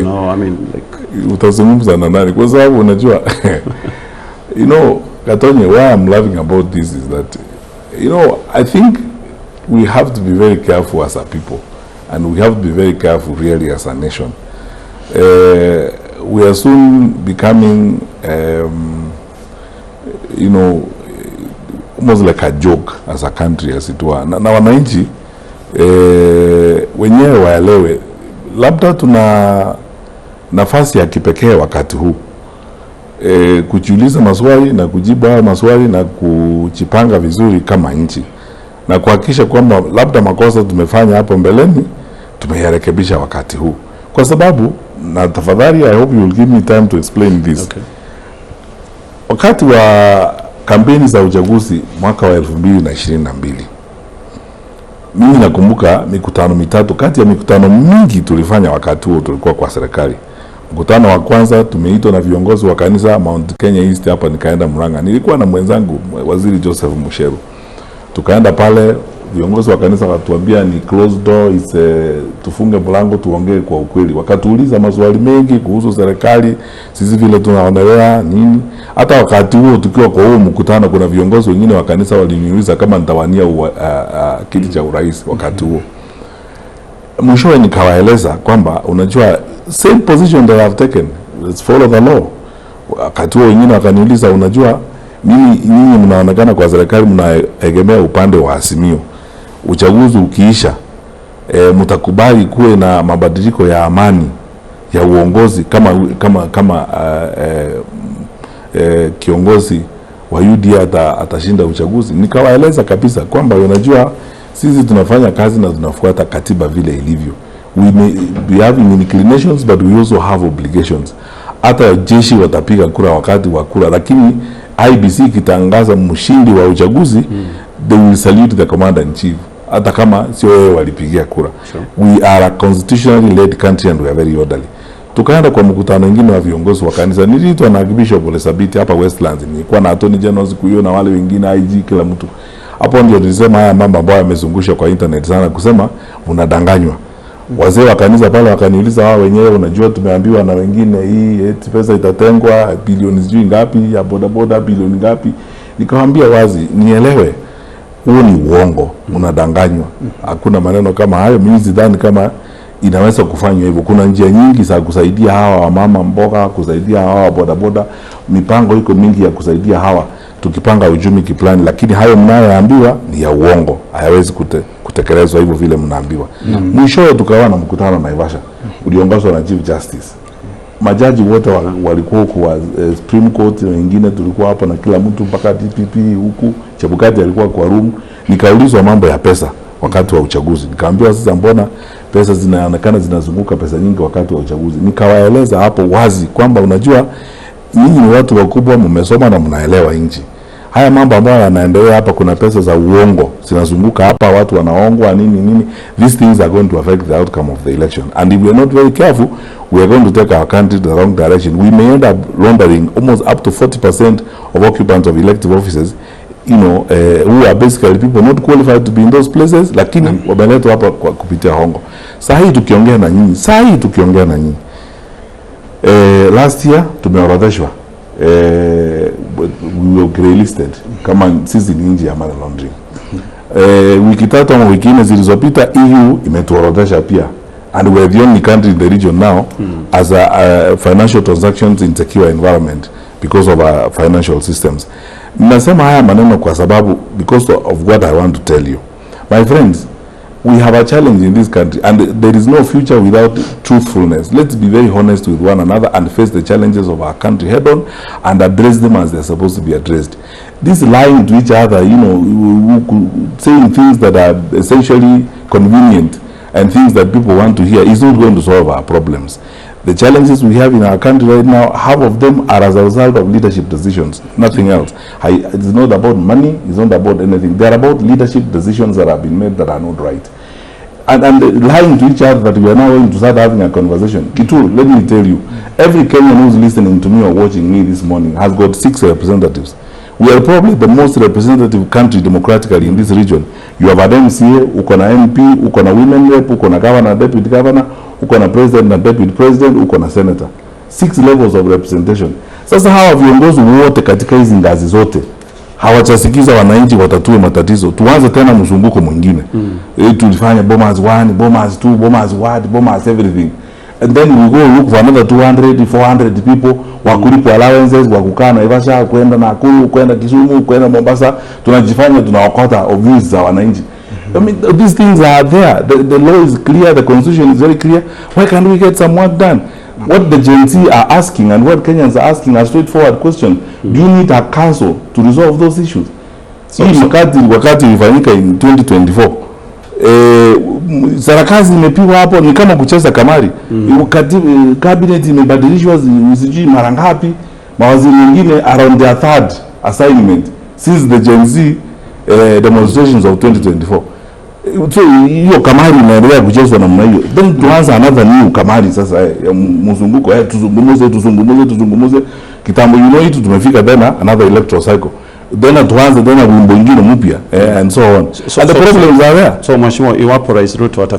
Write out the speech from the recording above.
No, I mean, like, Utazungumza na nani? Kwa sababu unajua, Gatonye, why I'm laughing about this is that I think we have to be very careful as a people and we have to be very careful really as a nation. We are soon becoming almost like a joke as a country, as it were. Na wananchi wenyewe waelewe labda tuna nafasi ya kipekee wakati huu kujiuliza maswali na kujibu hayo maswali na kujipanga vizuri kama nchi na kuhakikisha kwamba labda makosa tumefanya hapo mbeleni tumeyarekebisha wakati huu, kwa sababu, na tafadhali, I hope you will give me time to explain this. Okay. Wakati wa kampeni za uchaguzi mwaka wa 2022, mimi nakumbuka mikutano mitatu kati ya mikutano mingi tulifanya wakati huo tulikuwa kwa serikali. Mkutano wa kwanza tumeitwa na viongozi wa kanisa Mount Kenya East hapa, nikaenda Murang'a, nilikuwa na mwenzangu Waziri Joseph Mucheru. Tukaenda pale, viongozi wa kanisa wakatuambia ni closed door, tufunge mlango tuongee kwa ukweli. Wakatuuliza maswali mengi kuhusu serikali, sisi vile tunaonelea nini. Hata wakati huo tukiwa kwa huo mkutano, kuna viongozi wengine wa kanisa waliniuliza kama nitawania kiti cha urais wakati huo. Mwishowe nikawaeleza kwamba unajua, same position that I've taken, let's follow the law. Wakati huo wengine wakaniuliza, unajua, mimi nyinyi mnaonekana kwa serikali mnaegemea upande wa Azimio, uchaguzi ukiisha, mtakubali kuwe na mabadiliko ya amani ya uongozi kama kiongozi wa UDA atashinda uchaguzi? Nikawaeleza kabisa kwamba unajua, sisi tunafanya kazi na tunafuata katiba vile ilivyo. We may be having inclinations, but we also have obligations. Hata jeshi watapiga kura wakati wa kura, lakini IEBC ikitangaza mshindi wa uchaguzi, they will salute the commander in chief hata kama sio wewe walipigia kura. We are a constitutionally led country and we are very orderly. Tukaenda kwa mkutano mwingine wa viongozi wa kanisa, niliitwa na Bishop Ole Sabiti hapa Westlands, nilikuwa na Attorney General siku hiyo na wale wengine, IG, kila mtu hapo. Ndio nilisema haya mambo ambayo yamezungushwa kwa internet sana, kusema mnadanganywa. Wazee wa kanisa pale wakaniuliza wao wenyewe, unajua, tumeambiwa na wengine hii eti pesa itatengwa bilioni sijui ngapi ya bodaboda, bilioni ngapi. Nikawaambia wazi, nielewe, huo ni uongo, mnadanganywa. Hakuna maneno kama hayo. Mimi sidhani kama inaweza kufanywa hivyo. Kuna njia nyingi za kusaidia hawa wamama mboga, kusaidia hawa wa bodaboda. Mipango iko mingi ya kusaidia hawa tukipanga uchumi kiplani, lakini hayo mnayoambiwa ni ya uongo, hayawezi kutekelezwa hivyo vile mnaambiwa. Mwishowe tukawa na mkutano Naivasha uliongozwa na Chief Justice. Majaji wote walikuwa huku wa Supreme Court na wengine, tulikuwa hapo na kila mtu mpaka DPP huku, Chebukati alikuwa kwa room. Nikaulizwa mambo ya pesa wakati wa uchaguzi, nikaambiwa sasa, mbona pesa zinaonekana zinazunguka pesa nyingi wakati wa uchaguzi? Nikawaeleza hapo wazi kwamba unajua, nyinyi ni watu wakubwa, mmesoma na mnaelewa nchi. Haya mambo ambayo yanaendelea hapa, kuna pesa za uongo zinazunguka hapa, watu wanaongwa nini nini. These things are going to affect the outcome of the election, and if we are not very careful, we are going to take our country to the wrong direction. We may end up laundering almost up to 40% of occupants of elective offices who are basically people not qualified to be in those places, lakini wameletwa hapa kwa kupitia hongo. Saa hii tukiongea na nyinyi, saa hii tukiongea na nyinyi, last year tumeorodheshwa, we were grey listed kama sisi ni nchi ya money laundering. Wiki 3 ama wiki 4 zilizopita, EU imetuorodhesha pia and we are the only country in the region now as a financial transactions insecure environment because of our financial systems. Nasema haya maneno kwa sababu, because of what I want to tell you. My friends, we have a challenge in this country and there is no future without truthfulness. Let's be very honest with one another and face the challenges of our country head on and address them as they're supposed to be addressed. This lying to each other, saying things that are essentially convenient and things that people want to hear is not going to solve our problems. The challenges we have in our country right now, half of them are as a result of leadership decisions, nothing else. It's not about money, it's not about anything. They're about leadership decisions that have been made that are not right. And lying to each other that we are now going to start having a conversation. Kitu, let me tell you, every Kenyan who's listening to me or watching me this morning has got six representatives. We are probably the most representative country democratically in this region. You have an MCA, uko na MP, uko na women rep, uko na governor, deputy governor, uko na senator, uko na president. uko na president na deputy president, uko na senator, six levels of representation. Sasa hawa viongozi wote katika hizi ngazi zote hawajasikiza wananchi watatue matatizo, tuanze tena mzunguko mwingine. Tulifanya Bomas 1, Bomas 2, Bomas ward, Bomas everything, and then we go look for another 200 400 people wa kulipwa allowances, wa kukaa Naivasha, kwenda Nakuru, kwenda Kisumu, kwenda Mombasa. Tunajifanya tunaokota views za wananchi. I mean, these things are there. The law is clear, the constitution is very clear. Why can't we get some work done? What the Gen Z are asking and what Kenyans are asking are straightforward question. Do you need a council to resolve those issues? Hii wakati ilifanyika in 2024, sarakasi imepigwa hapo, ni kama kucheza kamari. Wakati cabinet imebadilishwa sijui mara ngapi, mawaziri wengine around their third assignment since the Gen Z demonstrations of 2024. So hiyo kamari inaendelea kuchezwa namna hiyo, then tuanze another new kamari sasa, ya mzunguko, tuzungumuze, tuzungumuze, tuzungumuze kitambo, you know it, tumefika tena another electoral cycle, then tuanze tena wimbo ingine mpya, and so on, and the problems are there. So mheshimiwa, iwapo Rais Ruto